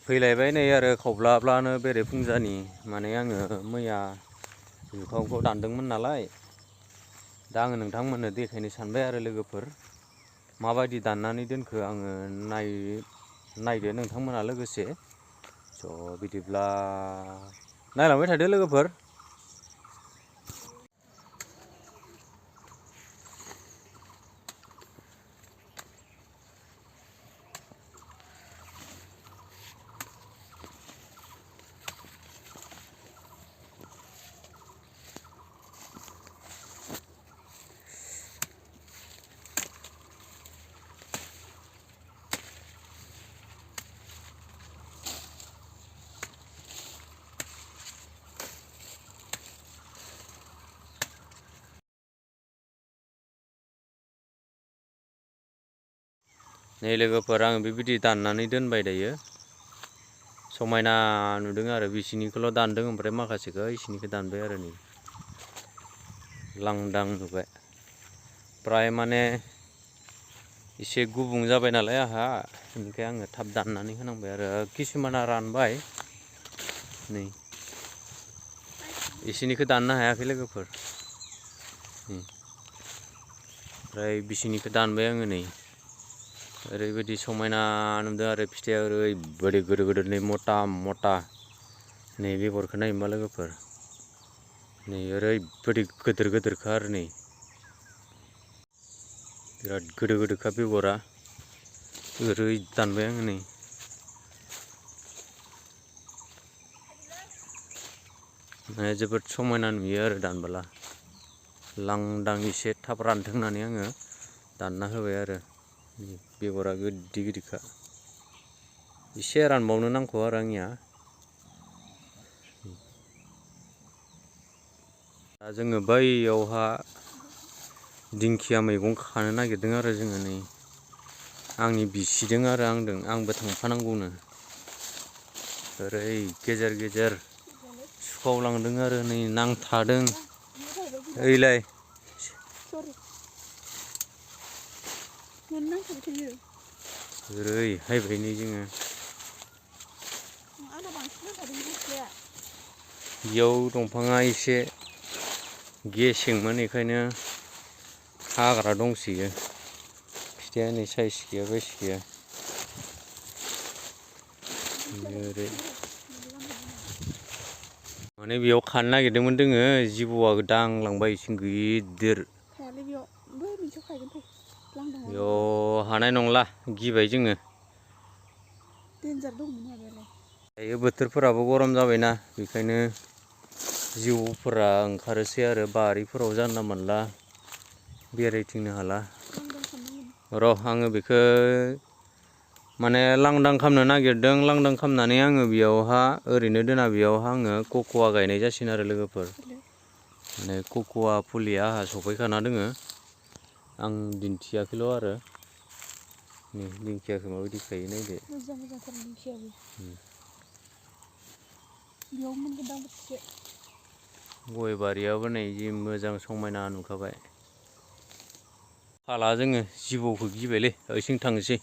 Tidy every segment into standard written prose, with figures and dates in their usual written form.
फैलायबाय नै आरो खावब्लाब्लानो बेरे फुंजानि माने आङो मैया जुखामखौ दानदोंमोन नालाय दा आङो नोंथांमोननो देखायनो सानबाय आरो लोगोफोर माबायदि दाननानै दोनखो आङो नायदो नोंथांमोना लोगोसे स' बिदिब्ला नायलांबाय थादो लोगोफोर। नै लोगोफोर आं बेबायदि दाननानै दोनबाय दायो समायना नुदों आरो बिसिनिखौल' दानदों ओमफ्राय माखासेखौ इसिनिखौ दानबाय आरो नै लांदां नुबाय प्राय माने एसे गुबुं जाबाय नालाय आंहा बेनिखाय आङो थाब दाननानै होनांबाय आरो किसुमाना रानबाय नै इसिनिखौ दाननो हायाखै लोगोफोर ओमफ्राय बिसिनिखौ दानबाय आङो नै ओरैबायदि समायना नुदों आरो फिथाइया ओरैबायदि गोदोर गोदोर नै मटा मटा नै बेगरखौ नायोबा लोगोफोर नै ओरैबायदि गोदोर गोदोरखा आरो नै बिराद गोदोर गोदोरखा बेगरा ओरै दानबाय आङो नै माने जोबोद समायना नुयो आरो दानबोला लांदां एसे थाब रानथों होननानै आङो दानना होबाय आरो बेगरा गिदिर गिदिरखा एसे रानबावनो नांगौ आरो आंनिया दा जोङो बैयावहा दिंखिया मैगं खानो नागिरदों आरो जोङो नै आंनि बिसिदों आरो आंबो थांफानांगौनो ओरै गेजेर गेजेर सुखावलांदों आरो नै नांथादों ओइलाय ओरै हायबाय नै जोङो बेयाव दंफाङा एसे गेसेंमोन बेखायनो हाग्रा दंसोयो फिथाइया नै साइस गैया बायस गैया ओरै माने बेयाव खानो नागिरदोंमोन दोङो जिबौआ दांलांबाय इसिं गिदिर बेयाव हानाय नंला गिबाय जोङो दायो बोथोरफोराबो गरम जाबायना बेखायनो जिबौफोरा ओंखारोसै आरो बारिफोराव जानला मोनला बेरायथिंनो हाला र' आङो बेखौ माने लांदां खालामनो नागिरदों लांदां खालामनानै आङो बेयावहा ओरैनो दोना बेयावहा आङो कक'वा गायनाय जासिगोन आरो लोगोफोर माने कक'वा फुलिया आंहा सफायखाना दोङो आं दिन्थियाखैल' आरो नै दिंखियाखौ माबायदि खायो नायदो गय बारियाबो नै जि मोजां समायना नुखाबाय हाला जोङो जिबौखौ गिबायलै ओइथिं थांनोसै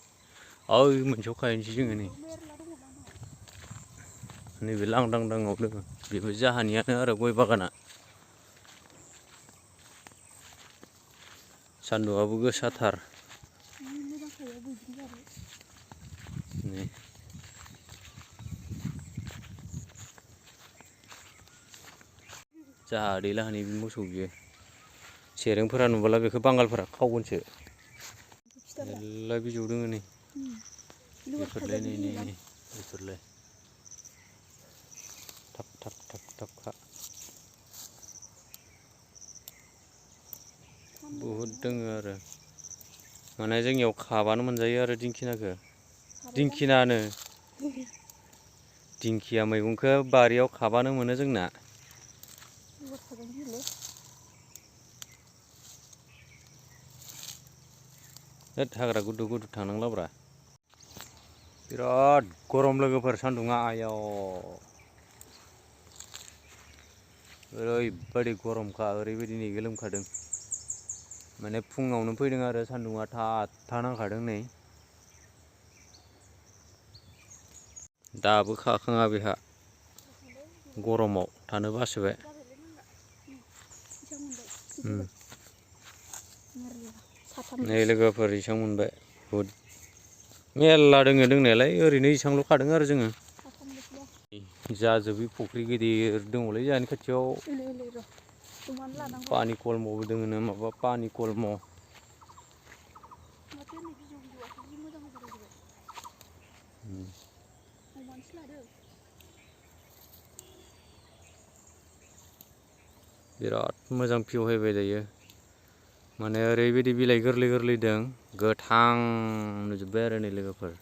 ओइ मोनसेयाव खाहैनोसै जोङो नै नैबे लांदांदाङाव दङ बेबो जाहानियानो आरो गय बागाना सान्दुंआबो गोसाथार नै जाहा दैलाहानि मोसौ बियो सेरेंफोरा नुबोला बेखौ बांगालफोरा खावगोनसो मेरला बिजौ दोङो नै बेफोरलाय नै नै नै बेफोरलाय थाब थाब थाब थाबखा बहुद दोङो आरो माने जोंनियाव खाबानो मोनजायो आरो दिंखिया मैगंखौ बारियाव खाबानो मोनो जोंना हाग्रा गुदु गुदु थांनांलाब्रा बिराद गरम लोगोफोर सान्दुङा आयौ ओरैबायदि गरमखा ओरैबायदि नै गोलोमखादों माने फुङावनो फैदों आरो सान्दुङा था नांखादों नै दाबो खाखाङा बेहा गरमाव थानो बासोबाय। नै लोगोफोर इसां मोनबाय बुहुद मेरला दोङो दोंनायालाय ओरैनो इसांल' खादों आरो जोङो जाजोबि फुख्रि गिदिर दङलै जोंहानि खाथियाव पानि कलमबो दोङोनो माबा पानि कलम बिराद मोजां भिउ फैबाय दायो माने ओरैबायदि बिलाइ गोरलै गोरलै दों गोथां नुजोब्बाय आरो नै लोगोफोर